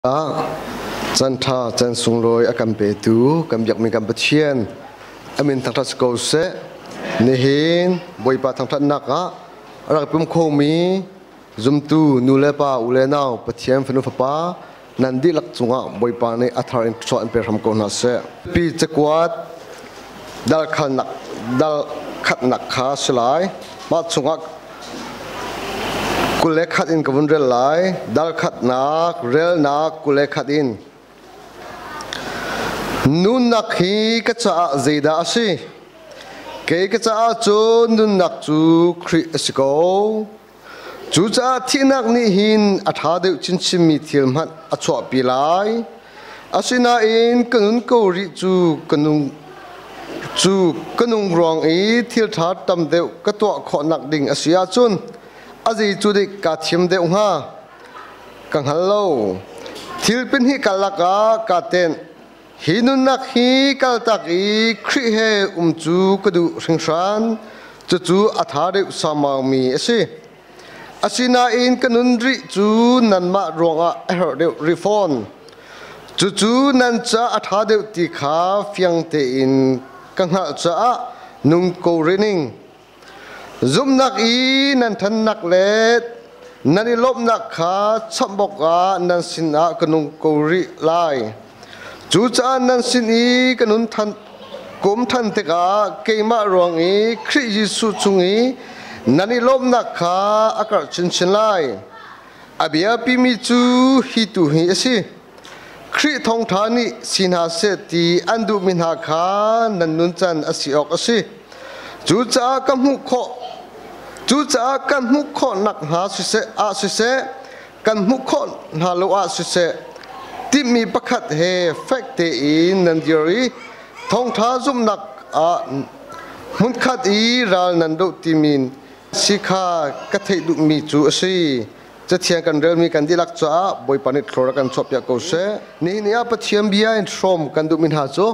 Can ṭha can sunglawi a kan petu kan biakmi kan Pathian amin thangṭhat si ko seh. Nihin Bawipa thangṭhatnak ah a rak pum khomi zumtu nu le pa u le nau Pathian fanu fapa nan dihlak cungah Bawipa nih a thar in thluachuah in pe hram ko hna seh. Pi cakuat dal khalnak dal khatnak kha si lai. Mah chungah 21 in ka vun rel lai. Dal khatnak relnak 21 in. Nunnak hi ka caah zeidah a si? Kei ka caah cun nunnak cu Khrih a si ko. Cucaah thihnak nih hin a ṭha deuh chinchinmi thil hmanh a chuahpi lai. Asinain ka nun ko rih cu ka nung cu ka nung ruang i thil ṭha tam deuh ka tuah khawhnak ding a si ahcun a zei cu dik kaa thim deuh hnga ka hngal lo. Thil pahnih karlak ah kaa tenh. Hi nunnak hi kaltak i Khrih he um cu ka duh hringhran. Cucu a ṭha deuh saumangmi a si. Asinain ka nun rih cu nanmah ruangah a herh deuh rih fawn. Cucu nan ca a ṭha deuh ti kha fiang tein ka hngalh caah nung ko rih ning. Zumhnak i nan ṭhannak le nan i lawmhnak kha chawmh awkah nan sinah ka nung ko rih lai. Cucaah nan sin i ka nun than, kum than tikah keimah ruang i Khrih Jesuh chung i nan i lawmhnak kha a karh chinchin lai. A biapimi cu hi tu hi a si. Khrih thawngṭha nih si hna seh ti an duhmi hna kha nan nuncan a si awk a si. Cucaah ka hmuh khawh Cucaah kan hmuh khawh nakhnga siseh ah siseh kan hmuh khawh hna lo ah siseh timhmi pakhat he fek tein nan dir i thawngṭha zumhnak ah hmunkhat i ral nan doh timi si kha ka theih duhmi cu a si. Cathiang kan relmi kan dihlak caah Bawipa nih thlor a kan chuahpiak ko seh. Nihin ni ah Pathian bia in hrawm kan duhmi hna cu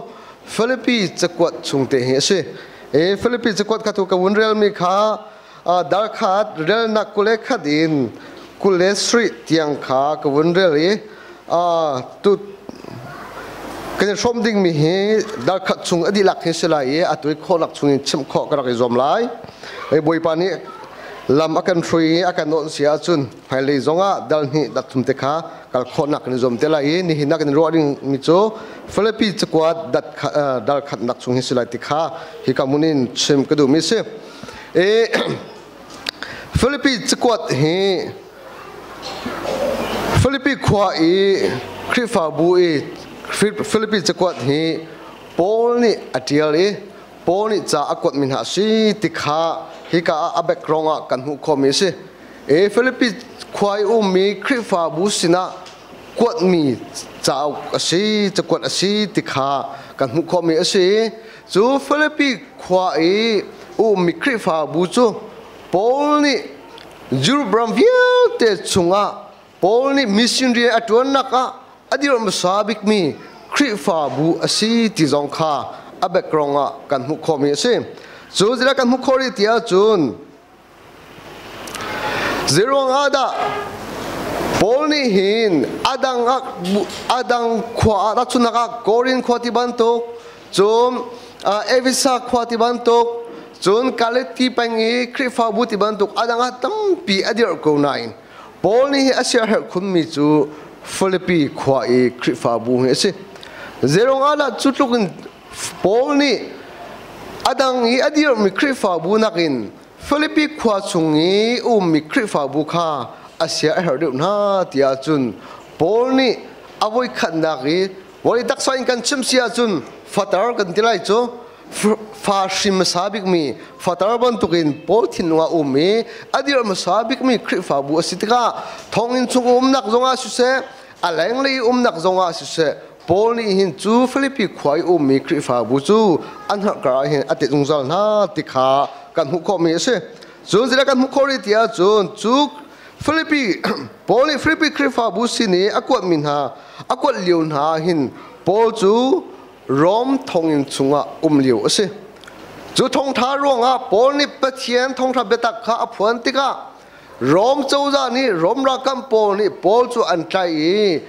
Filipi cakuat chung te hi a si. E Filipi cakuat kha tu ka vun relmi kha dar khat relnak 21 in 27 tiang kha ka vun rel i tu kan i hrawm dingmi hi dar khat chung a dihlak hi si lai i atu i khawhlak chung in chimh khawh ka rak i zuam lai. Bawipa nih lam a kan hrui i a kan awnh si ahcun hmailei zongah dal hnih dak thum te kha kal khawhnak kan i zuam te lai i nihin ah kan i ruah ding mi cu Filipi cakuat dat dal khatnak chung hi si lai ti kha hika hmun in chim ka duhmi si. I Filipi cakuat hi Filipi khua i Khrihfabu i Filipi cakuat hi Paul nih a ṭial i Paul nih ca a kuatmi hna a si ti kha hika ah a background ah kan hmuh khawhmi a si. E Filipi khua i ummi Khrihfabu sinah kuatmi cauk a si, cakuat a si ti kha kan hmuh khawhmi a si. Cu Filipi khua i ummi Khrihfabu cu Paul nih Europe ram vialte chungah Paul nih mission rian a ṭuannak ah a dirh hmasa bikmi Khrihfabu a si ti zong kha a background ah kan hmuh khawhmi a si. Cu zeidah kan hmuh khawh rih ti ahcun zeiruang ah dah Paul nih hin adang adang khua ah tahchunhnak ah Korin khua ti bantuk cun Efesa khua ti bantuk cun Galati peng i Khrihfabu ti bantuk adang ah tampi a dirh ko nain Paul nih hi a siaherh khunmi cu Filipi khua i Khrihfabu hi a si. Zeirong ah dah cu tluk in Paul nih a dang i a dirhmi Khrihfabu nakin Filipi khua chung i ummi Khrihfabu kha a sia a herh deuh hna ti ahcun Paul nih a voikhatnak i vawlei taksa in kan chim si ahcun fatar kan ti lai cu fa hrim hmasa bikmi fatar bantukin Paul thinlung ah um i a dirh hmasa bikmi Khrihfabu a si tikah thonginn chung umnak zongah siseh a lenglei umnak zongah siseh Paul nih hin cu Filipi khua i ummi Khrihfabu cu an hngalh ah hin a tet zungzal hna ti kha kan hmuh khawhmi a si. Cun zeidah kan hmuh khawh rih ti ahcun cu Filipi Paul nih Filipi Khrihfabu sin i a kuatmi hna a kuat lio hna hin Paul cu Rom thonginn chungah um lio a si. Cu thawngṭha ruangah Paul nih Pathian thawngṭha biatak kha a phuan tikah Rom cozah nih Rom ralkap pawl nih Paul cu an tlaih i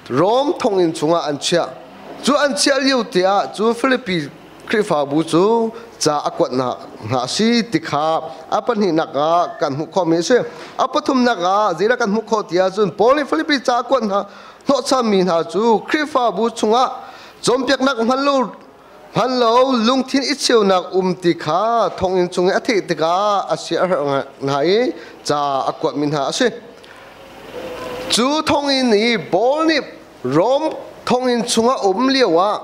Rom thonginn chungah an chiah. Cu an chiah lio te ah cu Filipi Khrihfabu cu ca a kuat hna a si ti kha a pahnihnak ah kan hmuh khawhmi a si. A pathumnak ah zeidah kan hmuh khawh ti ahcun Paul nih Filipi ca a kuat hna hnawhchanmi hna cu Khrihfabu chungah cawnpiaknak hman lo lungthin i cheunak um ti kha thonginn chung i a theih tikah a sia a herh hna i ca a kuatmi hna a si. Cu thonginn i Paul nih Rom thonginn chungah um lioah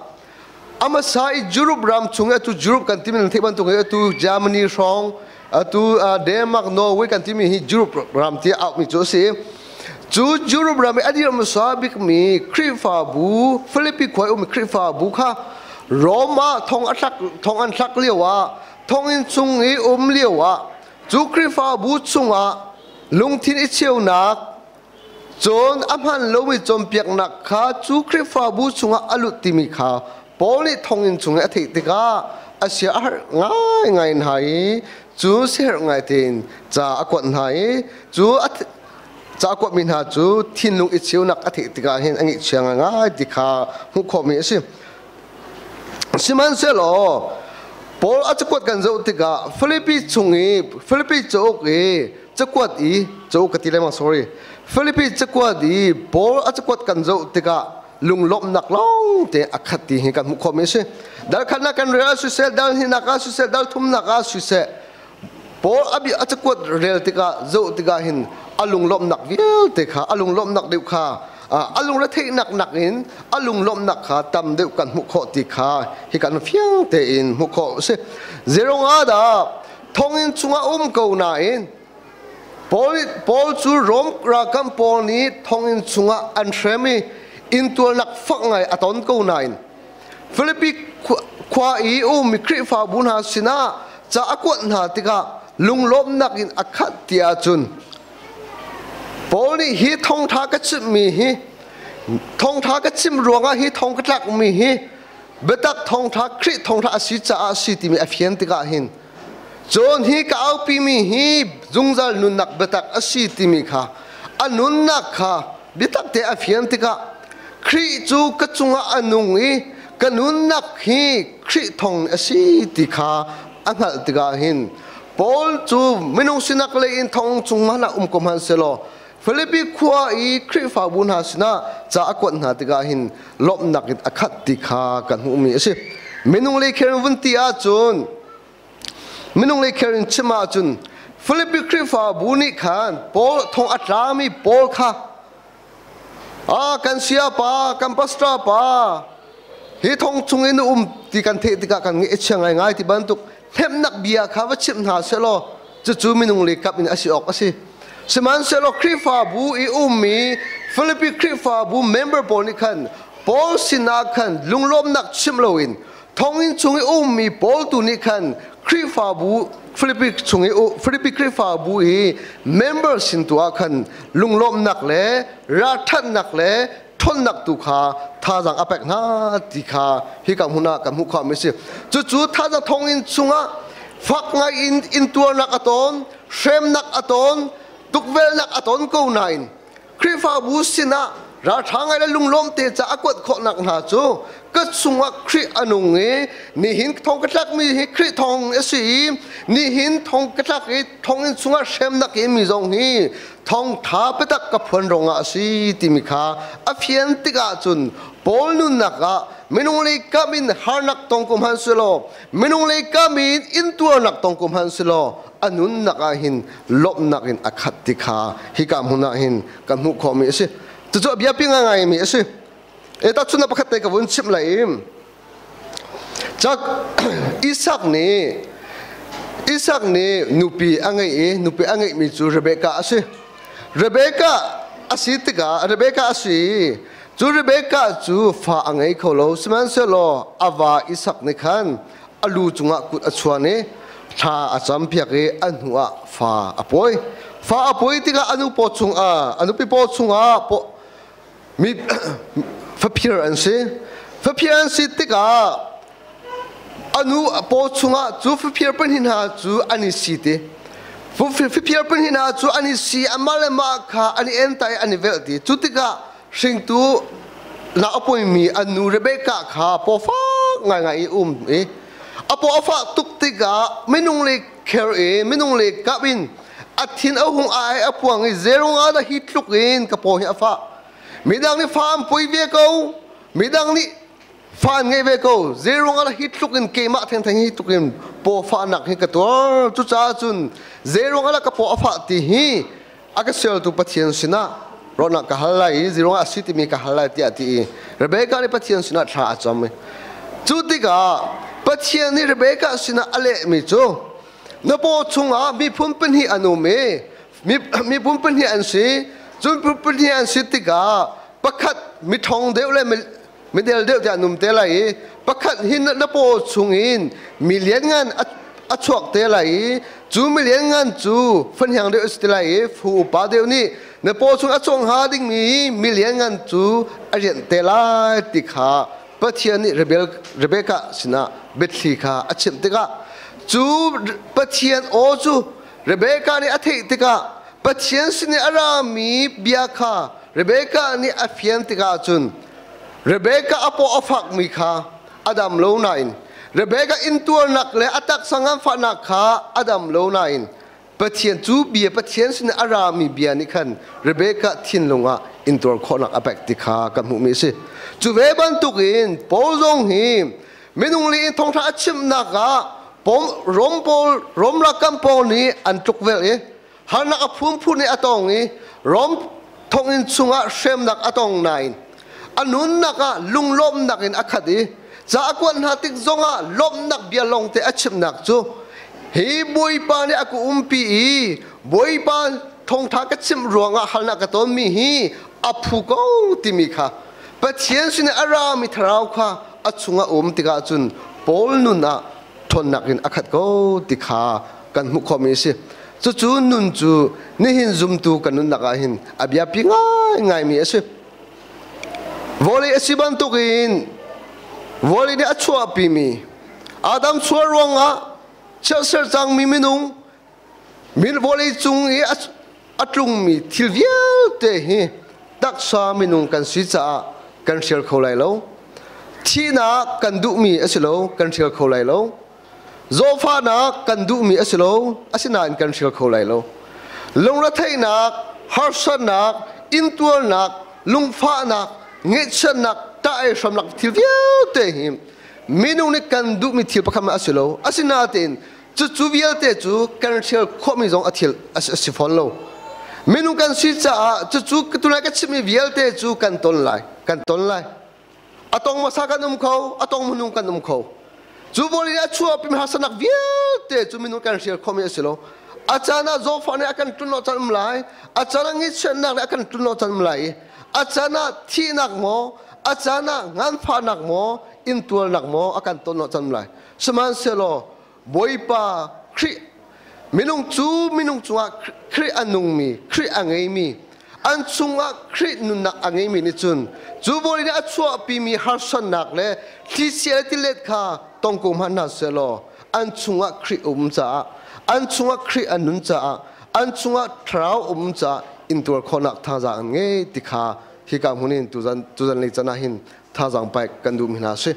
a hmasa i Europe ram chung i atu Europe kan timi nan theih bantuk in atu Germany hrawng, atu Denmark, Norway kan timi hi Europe ram tiah auhmi cu a si. Cu Europe ram i a dir hmasa bikmi Khrihfabu, Philippi khua i ummi Khrihfabu kha Rome ah thong an thlak lioah, thonginn chung i um lioah cu Khrihfabu chungah lungthin i cheunak, cun a hmaan lomi cawnpiaknak kha cu Khrihfabu chungah a lut timi kha Paul nih thonginn chung i a theih tikah a sia a harh ngaingai hna i cu siaherh ngai tein ca a kuat hna i cu ca a kuatmi hna cu thinlung i cheunak a theih tikah hin a ngaihchia ngaingai ti kha hmuh khawhmi a si. Sihmanhsehlaw Paul a cakuat kan zoh tikah Filipi chung i Filipi cauk i cakuat i cauk ka ti lengmang, sorry, Filipi cakuat i Paul a cakuat kan zoh tikah lunglawmhnak lawng te a khat ti hi kan hmuh khawhmi a si. Dal khatnak kan rel ah siseh, dal hnihnak ah siseh, dal thumnak ah siseh, Paul a bia a cakuat rel tikah, zoh tikah hin a lunglawmhnak vialte kha, a lunglawmhnak deuh kha, a lungretheihnak nakin a lunglawmhnak kha tam deuh kan hmuh khawh ti kha hi kan fiang tein hmuh khawh a si. Zeirong ah dah thonginn chungah um ko nain Paul cu Rom ralkap pawl nih thonginn chungah an hrem i intuarnak fak ngai a ton ko nain Filipi khua i ummi Khrihfabu hna sinah ca a kuat hna tikah lunglawmhnak in a khat ti ahcun Paul nih hi thawngṭha ka chimhmi hi, thawngṭha ka chim ruangah hi thong ka tlakmi hi biatak thawngṭha, Khrih thawngṭha a si caah a si timi a fian tikah hin, cun hi ka aupimi hi zungzal nunnak biatak a si timi kha a nunnak kha biatak te a fian tikah, Khrih cu ka cungah a nung i ka nunnak hi Khrih thawng a si ti kha a hngalh tikah hin Paul cu minung sinak lei in thong chung hmanh ah um ko hmanh sehlaw Filipi khua i Khrihfabu hna sinah ca a kuat hna tikah hin lawmhnak in a khat ti kha kan hmuhmi a si. Minung lei kher in vun ti ahcun, minung lei kher in chim ahcun, Filipi Khrihfabu nih khan Paul thong a tlami Paul kha, "Ah, kan saya pa, kan pastor pa, hi thong chung in um ti kan theih tikah kan ngeih chia ngaingai," ti bantuk hnemhnak bia kha va chimh hna sehlaw, cucu minung lei kap in a si awk a si. Sihmanhsehlaw Khrihfabu i ummi Filipi Khrihfabu member pawl nih khan Paul sinah khan lunglawmnak chim loin thonginn chung i ummi Paul tu nih khan Khrihfabu Filipi chung i Filipi Khrihfabu i member sin tu ah khan lunglawmhnak le ralṭhatnak le ṭhawnnak tu kha thazaang a pek hna ti kha hika hmun ah kan hmuh khawhmi a si. Cucu thazaang thonginn chungah fak ngai in intuarnak a tawn, hremnak a tawn, tukvelnak a tawn ko nain Khrihfabu sinah ralṭha ngai le lunglawm te ca a kuat khawhnak hna cu ka chungah Khrih a nung i nihin thong ka tlakmi hi Khrih thawng a si i nihin thong ka tlak i thonginn chungah hremnak i mi zong hi thawngṭha biatak ka phuan ruangah a si timi kha a fian tikah cun Paul nunnak ah minung lei kam in harnak tong ko hmanh selaw, minung lei kam in intuarnak tong ko hmanh selaw, a nunnak ah hin lawmhnak in a khat ti kha hika hmun ah hin kan hmuh khawhmi a si. Cucu a biapi ngaingaimi a si. E tahchunhnak pakhat te ka vun chimh lai i cak Isak nih nupi a ngeih i nupi a ngeihmi cu Rebekah a si. Rebekah a si tikah, Rebekah a si i cu Rebekah cu fa a ngei kho lo. Sihmanhsehlaw a va Isak nih khan a lu cungah kut a chuan i thla a campiak i a hnu ah fa a pawi. Fa a pawi tikah a nu paw chungah, a nupi paw chungah mi faphir an si. Faphir an si tikah a nu paw chungah cu faphir pahnih hna cu an i si ti. Faphir pahnih hna cu an i si, amah le mah kha an i entai, an i velh ti. Cu tikah hringtu na a poimi an nu Rebecca kha pawfak ngaingai i um i a paw a fah tuk tikah minung le kher i minung le kap in a thin a hung ai a puang i zerung ah dah hi tluk in ka paw hi a fah. Midang nih fa an poi ve ko, midang nih fa an ngei ve ko. Zeirung ah hi tluk in keimah thengtheng hi tluk in paw fahnak hi ka tuar. Cucaah cun zeirung ah ka paw a fah ti hi a ka sialtu Pathian sinah rawhnak ka hal lai i zeirung ah a si timi ka hal lai tiah a ti i Rebekah nih Pathian sinah thla a cam i cu tikah Pathian nih Rebekah sinah a lehmi cu na paw chungah miphun pahnih an um i miphun pahnih an si. Cun pahnih an si tikah pakhat miṭhawng deuh le midel deuh tiah an um te lai i pakhat hi na paw chungin mi lianngan a chuak te lai i cu mi lianngan cu fahniang deuh a si te lai i fu upa deuh nih na paw chung a chuak hnga dingmi mi lianngan cu a rianh te lai ti kha Pathian nih Rebekah sinah biathli kha a chimh tikah cu Pathian aw cu Rebekah nih a theih tikah Pathian sin i a rami bia kha Rebekah nih a fian tikah cun Rebekah a paw a fakmi kha a dam lo nain Rebekah intuarnak le a taksa nganfahnak kha a dam lo nain Pathian cu bia Pathian sin i a rami bia nih khan Rebekah thinlung ah intuar khawhnak a pek ti kha kan hmuhmi a si. Cu ve bantukin Paul zong hi minung li in thawngṭha a chimnak ah Rom pawl Rom ralkap pawl nih an tlukvelh i harnak a phunphun i a tong i Rom thonginn chungah hremnak a tong nain a nunnak ah lunglawmhnak in a khat i ca a kuat hna tik zongah lawmhnak bia lawngte a chimnak cu hi Bawipa nih a ka umpi i Bawipa thawngṭha ka chimh ruangah halnak ka tonmi hi a phu ko timi kha Pathian sin i a rami thlarau kha a chungah um tikah cun Paul nun ah ṭhawnnak in a khat ko ti kha kan hmuh khawhmi a si. Cucu nun cu nihin zumtu kan nunnak ah hin a biapi ngaingaimi a si. Vawlei a si bantukin vawlei nih a chuahpimi Adam sual ruangah chiatser cangmi minung min vawlei cung i a tlungmi thil vialte hi taksa minung kan si caah kan hrial kho lai lo. Thihnak kan duhmi a si lo, kan hrial kho lai lo. Zawhfahnak kan duhmi a si lo, asinain kan hrial kho lai lo. Lungretheihnak, harsatnak, intuarnak, lungfahnak, ngaihchiatnak, ṭah-ei hramnak thil vialte hi minung nih kan duhmi thil pakhat a si lo. Asinain cucu vialte cu kan hrial khawhmi zong a thil a si fawn lo. Minung kan si caah cucu tunai ka chimmi vialte cu kan ton lai, kan ton lai. A tong hmasa kan um kho, a tong hmanung kan um kho. Cu vawlei a chuahpimi harsatnak vialte cu minung kan hrial khawhmi a si lo. A caan ah zawtfah nih a kan tlun caan um lai, a caan ah ngaihchiatnak nih a kan tlun caan um lai i a caan ah thihnak maw, a caan ah nganfahnak maw, intuarnak maw a kan ton caan um lai. Sihmanhsehlaw Bawipa Khrih minung cu minung cungah Khrih a nungmi, Khrih a ngeimi, an chungah Khrih nunnak a ngeimi nih cun cu vawlei nih a chuahpimi harsatnak le thlichia le tilet kha tong ko hmanh hna sehlaw an chungah Khrih a um caah an chungah Khrih a nun caah an chungah thlarau um caah intuar khawhnak thazaang an ngei ti kha hika hmun in tuzan tuzan lei can ah hin thazaang pek kan duhmi hna a si.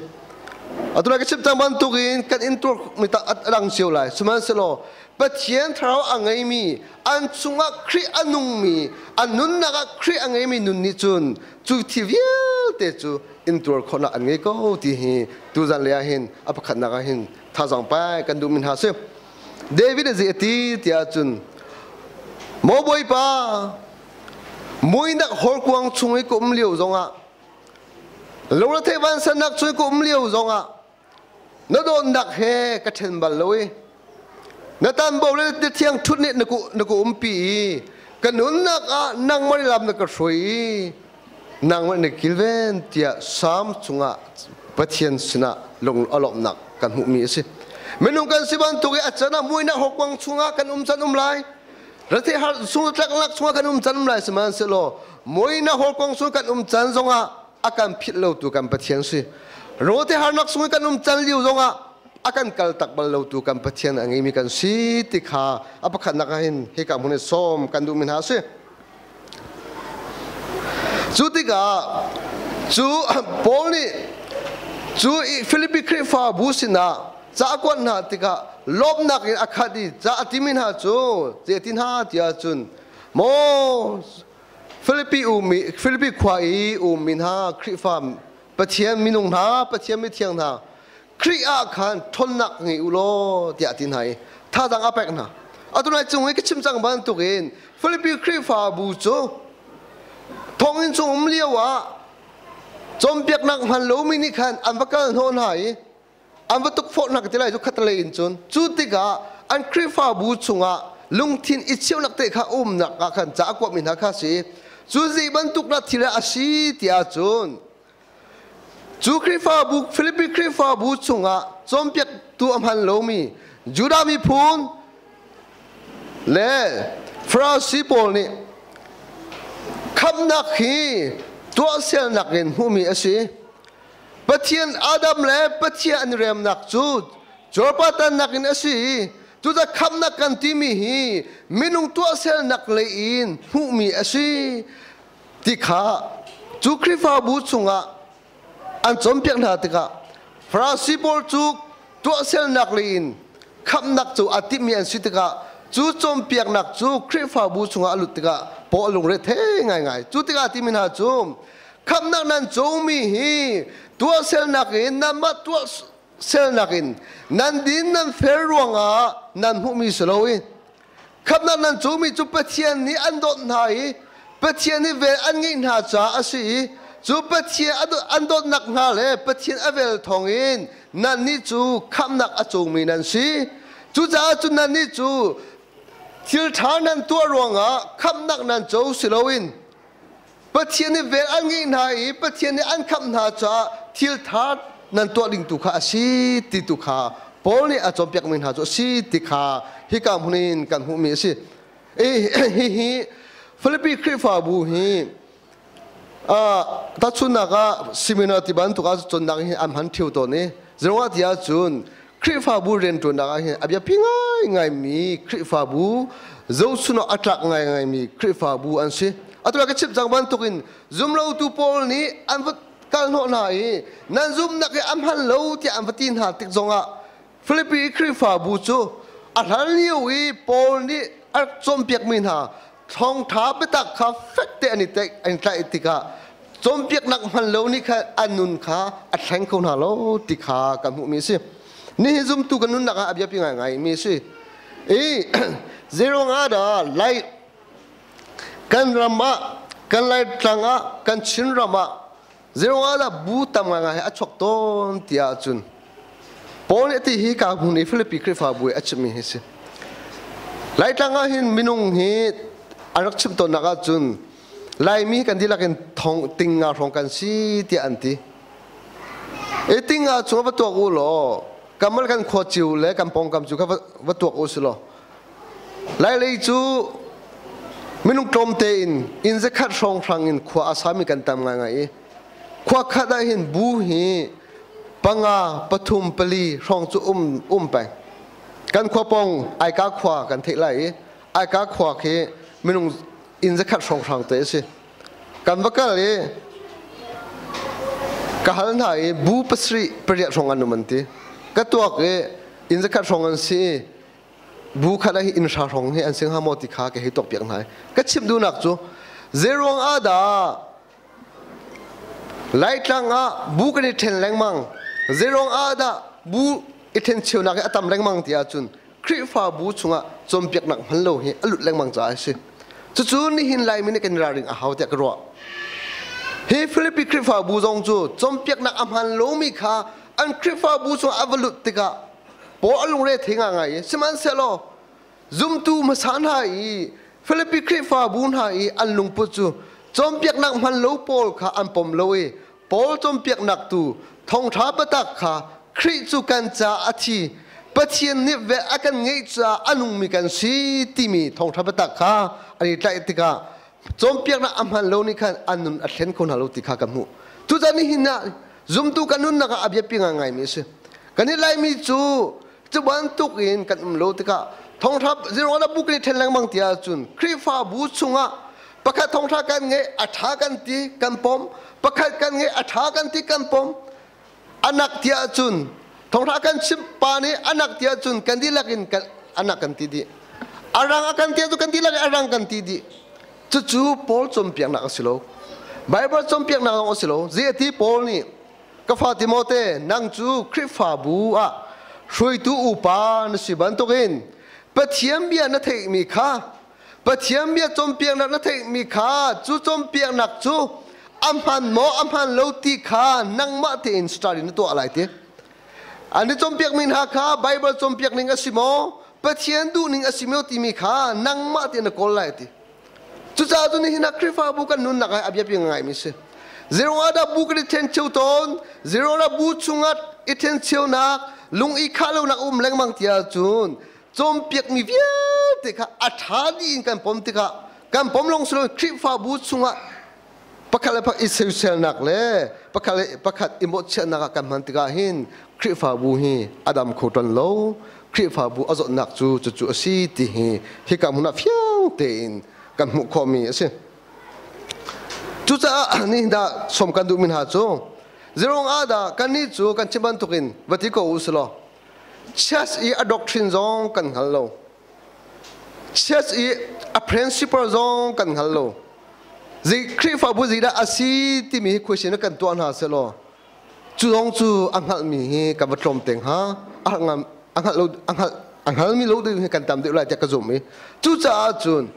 Atu lai ka chim cang bantukin kan intuar mi tak a dang cio lai. Sihmanhsehlaw Pathian thlarau a ngeimi, an chungah Khrih a nungmi, an nunnak ah Khrih a ngeimi nun nih cun cu thil vialte cu intuar khawhnak an ngei ko ti hi tuzan lei ah hin a pakhatnak ah hin thazaang pek kan duhmi hna a si. David a zei a ti tiah cun Maw Bawipa, muinak horkuang chung i ka um lio zongah Lungretheih vansannak chung ka um lio zongah na dawtnak he ka ṭhen bal lo i na tanbo le na thiang ṭhut nih na ka umpi i ka nunnak ah nangmah lam na ka hruai i nangmah na kilven tiah Psalm chungah Pathian sinah lung a lawmhnak kan hmuhmi a si. Minung kan si bantuk i a can ah muinak hawkuang chungah kan um can um lai. Rethei har sung tlaknak chungah kan um can um lai sihmanhsehlaw muinak hawkuang chung kan um can zongah a kan philh lotu kan Pathian si. Rote harnak sung kan um can lio zongah a kan kal tak bal lotu kan Pathian a ngeimi kan si ti kha a pakhatnak ah hin hika hmun i sawm kan duhmi hna a si. Cu tikah Cu Paul nih cu Filipi Khrihfabu sinah ca a kuat hna tikah lawmhnak in a khat i ca a timi hna cu zei hna tiah cun, maw Filipi ummi Filipi khua i ummi hna Khrihfa Pathian minung hna, Pathian mithiang hna, Khrih ah khan ṭhawnnak ngei u law, tiah a ti hna i thazaang a pek hna. Atu nai cung i ka chim cang bantukin Filipi Khrihfabu cu thonginn chung um lio ah cawnpiaknak hman lomi nih khan an va kal hnawh hna i an va tukforh hna ka ti lai cu khatalei in cun. Cu tikah an Khrihfabu chungah lungthin i cheunak te kha umnak ah khan ca a kuahmi hna kha si. Cu zei bantuk na thil a si ti ahcun, cu Khrihfabu, Filipi Khrihfabu chungah cawnpiaktu a hman lomi Judah miphun le Farasi pawl nih khamhnak hi tuahsernak in hmuhmi a si. Pathian Adam le Pathian an i remnak cu cuarpartannak in a si i cucaah khamhnak kan timi hi minung tuahsernak lei in hmuhmi a si ti kha cu Khrihfabu chungah an cawnpiak hna tikah Farasi pawl cu tuahsernak lei in khamhnak cu a timhmi an si tikah cu cawnpiaknak cu Khrihfabu chungah a lut tikah paw a lungre the ngaingai. Cu tikah timi hna cu, khamhnak nan comi hi tuahsernak in, nanmah tuahsernak in nan din nan fel ruangah nan hmuhmi si lo i khamhnak nan comi cu Pathian nih an dawt hna i Pathian nih vel an ngeih hna caah a si i cu Pathian an dawtnak hna le Pathian a vel thawngin nannih cu khamhnak a comi nan si. Cucaah cun nannih cu thil ṭha nan tuah ruangah khamhnak nan co si loin Pathian nih vel an ngeih hna i Pathian nih an khamh hna caah thil ṭha nan tuah ding tu kha a si ti tu kha Paul nih a cawnpiakmi hna cu a si ti kha hika hmun in kan hmuhmi a si. Hihi Filipi Khrihfabu hi tahchunhnak ah seminar ti bantuk ah cawnnak hi an hman ṭheo tawn i zeruangah ti ahcun Khrihfabu rianṭuannak ah hin a biapi ngaingaimi Khrihfabu, zohchun awk a tlak ngaingaimi Khrihfabu an si. Atu ka chim cang bantukin zumlotu pawl nih an va kal hnawh hna i nan zumhnak hi a hman lo tiah an va ti hna tik zongah Filipi Khrihfabu cu a hlan lio i Paul nih a rak cawnpiakmi hna thawngṭha biatak kha fekte an i tlaih tikah cawnpiaknak hman lo nih khan an nun kha a thleng kho hna lo ti kha kan hmuhmi a si. Nihin zumtu kan nunnak ah a biapi ngaingai mi a si. I zeiruang ah dah Lai kan ram ah, kan Laitlang ah, kan Chin ram ah zeiruang ah dah bu tam ngaingai a chuak tawn ti ahcun, Paul nih a ti hi ka hmun i Filipi Khrihfabu i a chimmi hi si. Laitlang ah hin minung hi an rak chim tawnnak ahcun Laimi kan dihlak in thong ting nga hrawng kan si tiah an ti. E ting nga chung va tuak u law kamal kan khua ciu le kan pawngkam cu kha va tuak u si law Lailei cu minung tlawmte in inn zakhat hrawnghrang in khua a sami kan tam ngaingai i khua khat ah hin bu hi panga, pathum, pali hrawng cu um um peng. Kan khua pawng Aika khua kan theih lai i Aika khua khi minung inn zakhat hrawnghrang te a si. Kan va kal i ka hal hna i bu pasarih, pariat hrawng an um an ti. Ka tuak i inn zakhat hrawng an si i bu khat ah hi inn hra hrawng hi an si hnga maw ti kha ka hei tuak piak hna i ka chim duhnak cu zeiruang ah dah Laitlang ah bu kan i ṭhen lengmang, zeiruang ah dah bu i ṭhencheunak hi a tam lengmang ti ahcun Khrihfabu chungah cawnpiaknak hman lo hi a lut lengmang caah a si. Cucu nihin Laimi nih kan i ralring a hau tiah ka ruah. Hi Filipi Khrihfabu zong cu cawnpiaknak a hman lomi kha an Khrihfabu chungah a va lut tikah Paul a lungre thei ngaingai i sihmanhsehlaw zumtu hmasa hna i Filipi Khrihfabu hna i an lungput cu cawnpiaknak hman lo pawl kha an pom lo i Paul cawnpiaknak tu thawngṭha biatak kha, Khrih cu kan caah a thi, Pathian nih ve a kan ngeih caah a nungmi kan si timi thawngṭha biatak kha an i tlaih tikah cawnpiaknak a hman lo nih khan an nun a thlen kho hna lo ti kha kan hmuh. Cucaah nihin ah zumtu kan nunnak ah a biapi ngaingaimi a si. Kan i Laimi cu cu bantuk in kan um lo tikah thawngṭha zero bu kan i ṭhen lengmang ti ahcun Khrihfabu chungah Pakhat thawngṭha kan ngeih, a ṭha kan ti, kan pom. Pakhat kan ngeih, a ṭha kan ti, kan pom. Anak ti ahcun thawngṭha kan chimh pa nih anak ti ahcun kan dihlak in anak kan ti dih. A rang a kan ti ahcun kan dihlak in a rang kan ti dih. Cucu Paul cawnpiaknak a si lo. Bible cawnpiaknak zong a si lo. Zei a ti Paul nih ka fa Timote nang cu Khrihfabu ah hruaitu upa na si bantukin Pathian bia na theihmi kha Pathian bia cawnpiaknak na theihmi kha cu cawnpiaknak cu a hman maw a hman lo ti kha nangmah tein study na tuah lai ti. An i cawnpiakmi hna kha Bible cawnpiak ning a si maw Pathian duhning a si maw timi kha nangmah tein na kawl lai ti. Cucaah cun nihin ah Khrihfabu kan nunnak ah a biapi ngaimi si. Zero ah dah bu kan i then cheu tawn, zero ah bu chungah i then cheunak, lung i khah lonak um lengmang ti ahcun cawnpiakmi vialte kha a ṭha dih in kan pom tikah kan pom lawng si loin Khrihfabu chungah pakhat le pakhat i soiselnak le pakhat le pakhat i mawhchiatnak ah kan hman tikah hin Khrihfabu hi a dam kho ṭan lo. Khrihfabu a zawtnak cu cucu a si ti hi hika hmun ah fiang tein kan hmuh khawhmi a si. Cucaah nihin dah sawm kan duhmi hna cu zeruang ah dah kannih cu kan chim bantukin va ti ko u silaw church i a doctrine zong kan hngal lo. Church i a principle zong kan hngal lo. Zei Khrihfabu zeidah a si timi hi question kan tuah hna selaw cu zong cu a hngalhmi hi kan va tlawm te hnga. A hngalh lo a hngalh a hngalmi lo deuh hi kan tam deuh lai tiah ka zumh i cucaah cun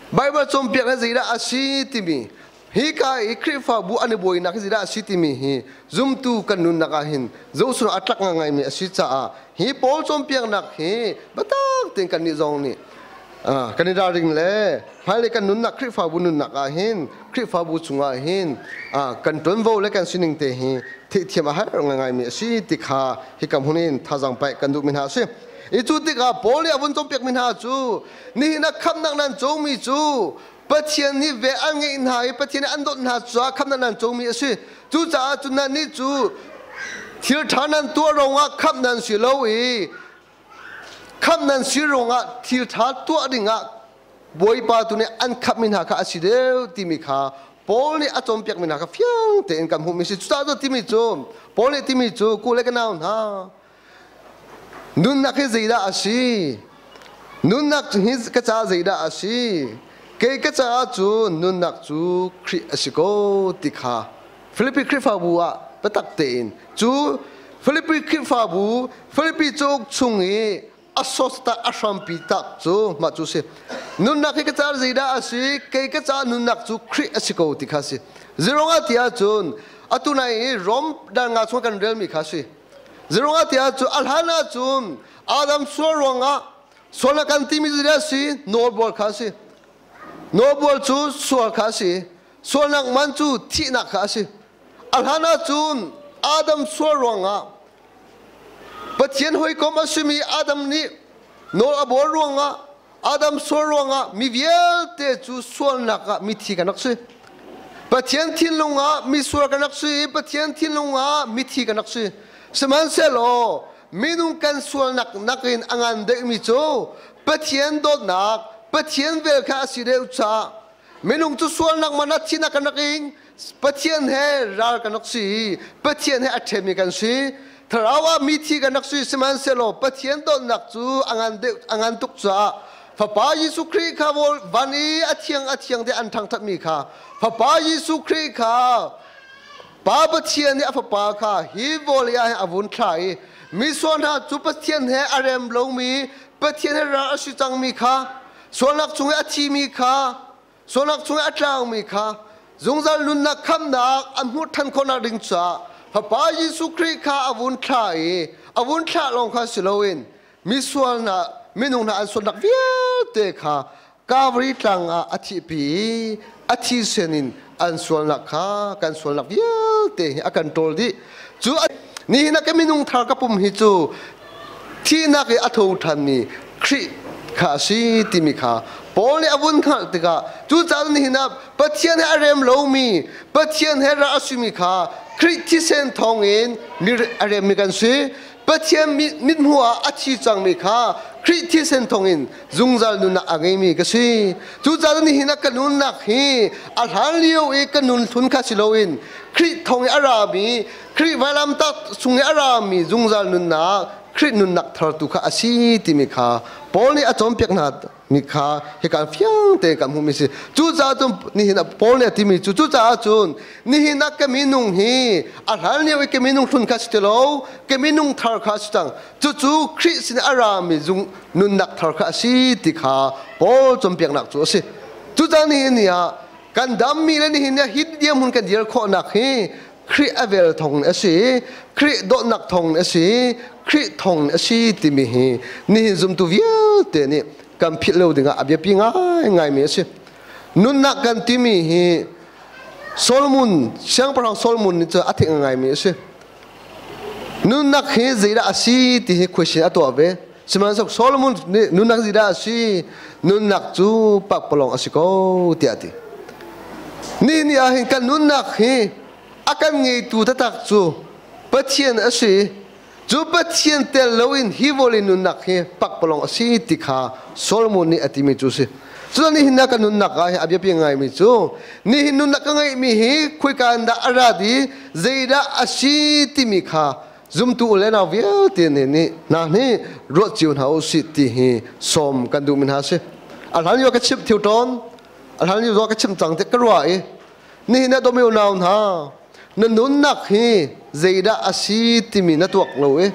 Bible cawnpiak na zeidah a si timi hika i Khrihfabu an i buainak hi zeidah a si timi hi zumtu kan nunnak ah hin zohsun a tlak ngaingaimi a si caah hi Paul cawnpiaknak hi biatak tein kannih zong nih kan i ralring le hmailei kan nunnak Khrihfabu nunnak ah hin Khrihfabu chungah hin kan ṭuanvo le kan sining te hi theihthiam a har ngaingaimi a si ti kha hika hmun in thazaang paih kan duhmi hna a si. I cu tikah Paul nih a vun cawnpiakmi hna cu nihin ah khamhnak nan comi cu Pathian nih ve an ngeih hna i Pathian nih an dawt hna caah khamhnak nan comi a si. Cucaah cun nannih cu thil ṭha nan tuah ruangah khamh nan si lo i khamh nan si ruangah thil ṭha tuah dingah Bawipa tu nih an khamhmi hna kha a si deuh timi kha Paul nih a cawnpiakmi hna kha fiang tein kan hmuhmi si. Cucaah cu timi cu Paul nih timi cu ku le ka nau hna nunnak hi zeidah a si? Nunnak hi ka caah zeidah a si? Kei ka caah cun nunnak cu Khrih a si ko ti kha Filipi Khrihfabu ah biatak tein cu Filipi Khrihfabu Filipi cauk chung i a source tak a hrampi tak cu mah cu si. Nunnak hi ka caah zeidah a si? Kei ka caah nunnak cu Khrih a si ko ti kha si. Zeruangah ti ahcun atu nai i Rom dal nga chung kan relmi kha si. Zeruangah ti ahcun a hlan ahcun Adam sual ruangah sualnak kan timi zeidah a si? Nawlbual kha a si. Nawlbual cu sual kha a si. Sualnak man cu thihnak kha a si. A hlan ahcun Adam sual ruangah Pathian hawikom a simi Adam nih nawl a buar ruangah Adam sual ruangah mi vialte cu sualnak ah mithi kan rak si. Pathian thinlung ah misual kan rak si i Pathian thinlung ah mithi kan rak si. Sihmanhsehlaw minung kan sualnak nakin a ngan deuhmi cu Pathian dawtnak, Pathian vel kha a si deuh caah minung cu sualnak man ah thihnak kan rak ing. Pathian he ral kan rak si i Pathian he a ṭhemi kan si. Thlarau ah mithi kan rak si sihmanhsehlaw Pathian dawtnak cu a ngan deuh a ngan tuk caah Fapa Jesuh Khrih kha van i a thiang a thiang tiah an thangṭhatmi kha Fapa Jesuh Khrih kha Pa Pathian nih a Fapa kha hi vawlei ah hin a vun thlah i misual hna cu Pathian he a rem lomi Pathian he ral a si cangmi kha sualnak chung i a thimi kha Sualnak chung i a tlangmi kha zungzal nunnak khamnak an hmuh ṭhan khawhnak ding caah Fapa Jesuh Khrih kha a vun thlah i a vun thlah lawng kha si loin misual hna minung hna an sualnak vialte kha Calvary tlang ah a thihpi i a thisen in an sualnak kha kan sualnak vialte hi a kan ṭawl dih. Cu nihin ah ka minung thar ka pum hi cu thihnak i a tho ṭhanmi Khrih kha a si timi kha Paul nih a vun hngalh tikah cucaah nihin ah Pathian he a rem lomi Pathian he ra a simi kha Khrih thisen thawngin mi a remmi kan si. Pathian mithmuh ah a thi cangmi kha Khrih thisen thawngin zungzal nunnak a ngeimi ka si. Cucaah nihin ah ka nunnak hi a hlan lio i ka nun hlun kha si loin Khrih thawng i a rami, Khrih vailamtak chung i a rami zungzal nunnak, Khrih nunnak thar tu kha a si timi kha Paul nih a cawnpiak hna mi kha hika fiang tein kan hmuhmi si. Cucaah cun nihin ah Paul nih a timi cu cucaah cun nihin ah ka minung hi a hlan lio i ka minung hlun kha si ti lo, ka minung thar kha a si cang. Cucu Khrih sin a rami zung nunnak thar kha a si ti kha Paul cawnpiaknak cu a si. Cucaah nihin ni ah kan dammi le nihin ni ah hi dirhmun kan dir khawhnak hi Khrih a vel thawng a si, Khrih dawtnak thawng a si, Khrih thawng a si timi hi nihin zumtu vialte nih kan philh lo dingah a biapi ngaingaimi a si. Nunnak kan timi hi Solomon, Siangpahrang Solomon nih cun a theih ngaimi a si. Nunnak hi zeidah a si ti hi question a tuah ve. Sihmanhsehlaw Solomon nih nunnak zeidah a si? Nunnak cu pakpalawng a si ko tiah a ti. Nihin ni ah hin kan nunnak hi a kan ngeitu taktak cu Pathian a si. Cu Pathian tel loin hi vawlei nunnak hi pakpalawng a si ti kha Solomon nih a timi cu a si. Cun nihin ah kan nunnak ah a biapi ngaimi cu nihin nunnak ka ngeihmi hi khoika in dah a rat i zeidah a si timi kha zumtu u le nau vialte nih nih hna nih ruah cio hna u sih ti hi sawm kan duhmi hna a si. A hlan lio ka chimh thio tawn, a hlan lio ka chim cang te ka ruah i nihin ah dawmi unau hna na nunnak hi zeidah a si timi na tuak lo i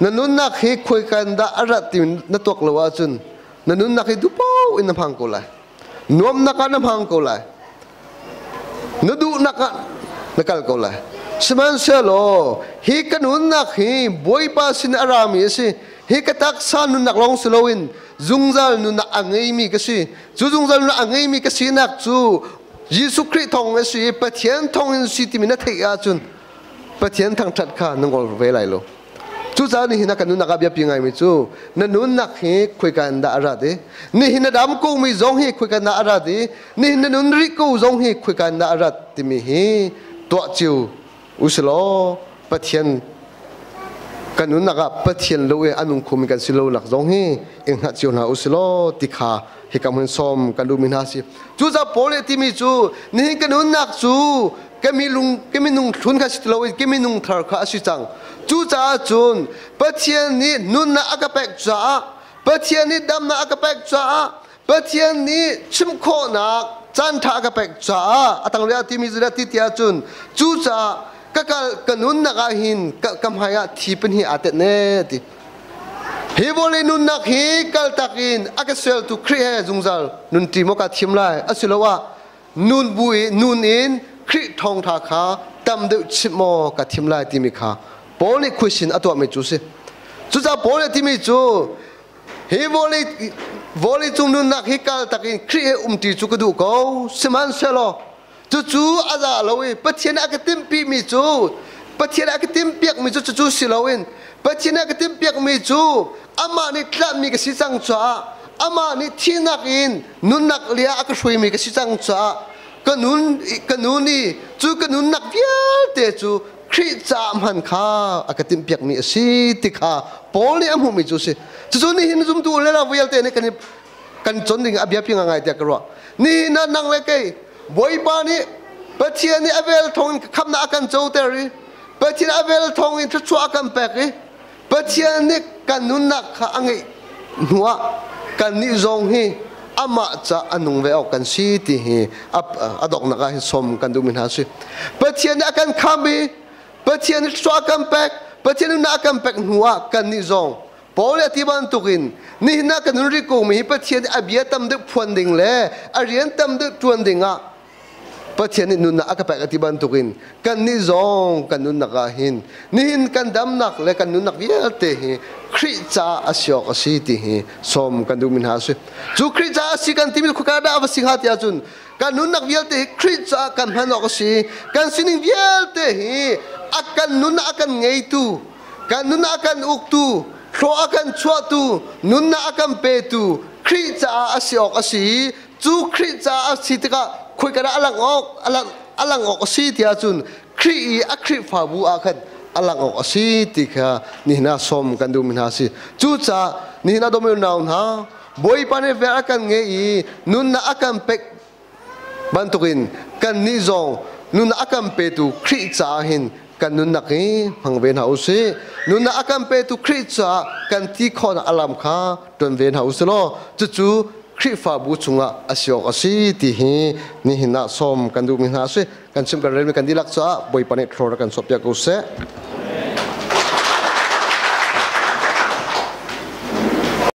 na nunnak hi khuaikan dah a rat timi na tuak lo ahcun na nunnak hi duhpaoh in na hmang ko lai. Nuamnak ah na hmang ko lai. Na duhnak ah na kal ko lai. Sihmanhsehlaw hi ka nunnak hi Bawipa sin a rami a si. Hi ka taksa nunnak lawng si loin zungzal nunnak a ngeimi ka si. Cu zungzal nunnak a ngeimi ka sinak cu Jesuh Khrih thawng a si i Pathian thawng in si timi na theih ahcun Pathian thangṭhat kha na ngol ve lai lo. Cucaah nihin ah kan nunnak ah biapi ngaimi cu na nunnak hi khoika in dah a rat i nihin na dam komi zong hi khoika in dah a rat i nihin na nun rih ko zong hi khoika in dah a rat timi hi tuah cio usilaw Pathian kan nunnak ah Pathian lo i a nung khomi kan si lo nak zong hi i hngalh cio hna usilaw ti kha hika hmun sawm kan duhmi hna si. Cucaah Paul nih a timi cu nihin kan nunnak cu ka minung hlun kha si ti loin ka minung thar kha a si cang. Cucaah cun Pathian nih nunnak a ka pek caah, Pathian nih damnak a ka pek caah, Pathian nih chim khawhnak caanṭha a ka pek caah a tanglei ah timi cu ti tiah cun cucaah ka kal ka nunnak ah hin ka hmai ah thi pahnih aa tenh ne ti. Hi vawlei nunnak hi kaltak in a ka sualtu Khrih he zungzal nunṭi maw kaa thim lai asiloah nun bu i nun in Khrih thawngṭha kha tam deuh chimh maw ka thim lai timi kha Paul nih question a tuahmi cu a si. Cucaah Paul nih a timi cu hi vawlei vawlei cung nunnak hi kaltak in Khrih he umṭi cu ka duh ko sihmanhsehlaw cucu a za lo i Pathian a ka timhpimi cu Pathian a ka timhpiakmi cu cucu si loin Pathian a ka timhpiakmi cu amah nih tlahmi ka si cang caah amah nih thihnak in nunnak lia a ka hruaimi ka si cang caah ka nun ka nun i cu ka nunnak vialte cu Khrih caah hman kha a ka timhpiakmi a si ti kha Paul nih a hmuhmi cu a si. Cucu nihin zumtu le vialte nih kan i kan con ding a biapi ngai tiah ka ruah. Nihin ah nang le kei Bawipa nih Pathian nih a vel thawng in khamnak a kan coter i Pathian a vel thawng in thluachuah a kan pek i Pathian nih kan nunnak kha a ngeih hnuah kannih zong hi amah ca a nung ve awk kan si ti hi a donghnak ah hin sawm kan duhmi hna a si. Pathian nih a kan khamh i Pathian nih thluachuah a kan pek, Pathian nunnak a kan pek hnuah kannih zong Paul nih a ti bantukin nihin ah kan nun rih komi hi Pathian nih a bia tam deuh phuan ding le a rian tam deuh ṭuan ding ah Pathian nih nunnak a ka pek a ti bantukin kannih zong kan nunnak ah hin nihin kan damnak le kan nunnak vialte hi Khrih caah a si awk a si ti hi sawm kan duhmi hna a si. Cu Khrih caah a si kan timi khuaka dah a va si hnga ti ahcun kan nunnak vialte hi Khrih caah kan hman awk a si. Kan sining vialte hi a kan nunnak a kan ngeitu, kan nunnak a kan uktu, hlawh a kan chuahtu, nunnak a kan petu Khrih caah a si awk a si. Cu Khrih caah a si tikah khoika dah a lang awk a lang awk a si ti ahcun Khrih i a Khrihfabu ah khan a lang awk a si ti kha nihin ah sawm kan duhmi hna a si. Cucaah nihin ah dawmi unau hna, Bawipa nih vel a kan ngei i nunnak a kan pek bantukin kannih zong nunnak a kan petu Khrih caah hin kan nunnak hi hmang ve hna u sih. Nunnak a kan petu Khrih caah kan ti khawhnak a lam kha ṭuan ve hna u sih law cucu Khrihfabu chungah a si awk a si ti hi nihin ah sawm kan duhmi hna a si. Kan chim kan relmi kan dihlak caah Bawipa nih thlor kan sawhpiak ko seh.